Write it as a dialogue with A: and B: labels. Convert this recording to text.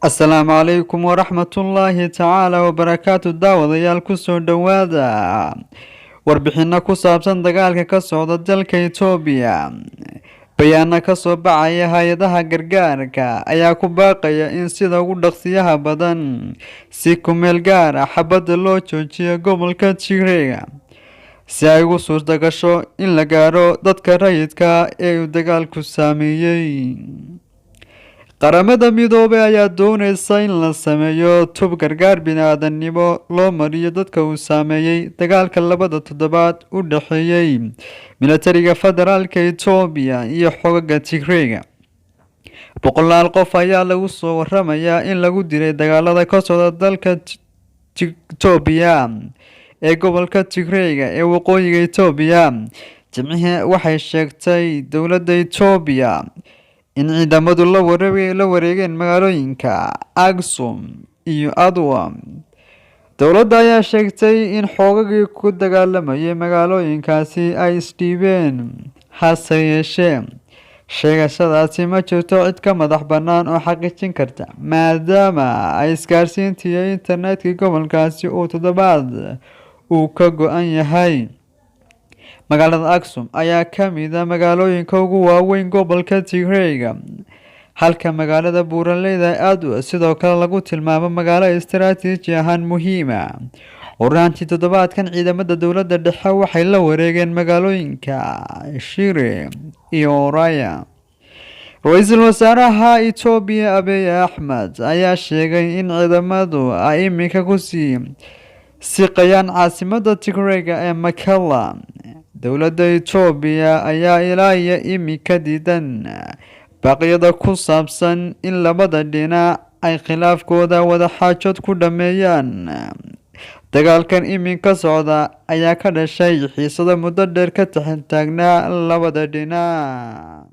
A: Asalaamu calaykum waraxmatullaahi tacaala wabarakaatu. Daawadayaal, kusoo dhowaada warbixino ku saabsan dagaalka ka socda dalka Itoobiya. Bayaano kasoo baxaya hay-adaha gargaarka ayaa ku baaqaya in sida ugu dhaqsiyaha badan si kumeel gaar ah xabadda loo joojiyo gobolka Tigreega, si ay ugu suurta gasho in la gaaro dadka rayidka ee uu dagaalku saameeyey. Qaramada Midoobay ayaa dooneysa in la sameeyo tub gargaar bini-aadamnimo loo mariyo dadka uu saameeyey dagaalka 2da toddobaad u dhexeeyey militariga federaalka Itoobiya iyo xogaga Tigreega. Boqolaal qof ayaa lagu soo waramayaa in lagu dilay dagaalada ka socda dalka Itoobiya ee gobolka Tigreega ee waqooyiga Itoobiya. Jimcihii waxay sheegtay dowladda Itoobiya in ciidamadu la wareegeen magaalooyinka Aksum iyo Adwa. Dowladda ayaa sheegtay in xoogagii ku dagaalamayay magaalooyinkaasi ay isdhiibeen. Hase yeeshee, sheegashadaasi ma jirto cid ka madax bannaan oo xaqiijin karta, maadaama ay isgaarsiinta iyo internetka gobolkaasi uu toddobaad uu ka go'an yahay. Magaalada Aksum ayaa ka mid ah magaalooyinka ugu waaweyn gobolka Tigreega, halka magaalada buuraleyda Adwa sidoo kale lagu tilmaamo magaalo istaraatiiji ahaan muhiima. Horaantii toddobaadkan, ciidamada dowladda dhexe waxay la wareegeen magaalooyinka Shire iyo Raya. Ra-iisul wasaaraha Itoobiya Abiy Axmed ayaa sheegay in ciidamadu ay iminka kusii siqayaan caasimada Tigreega ee Makala. Dowladda Itoobiya ayaa ilaa iyo imika diidan baaqyada ku saabsan in labada dhinac ay khilaafkooda wada xaajood ku dhameeyaan. Dagaalkan iminka socda ayaa ka dhashay xiisado muddo dheer ka taagnaa labada dhinac.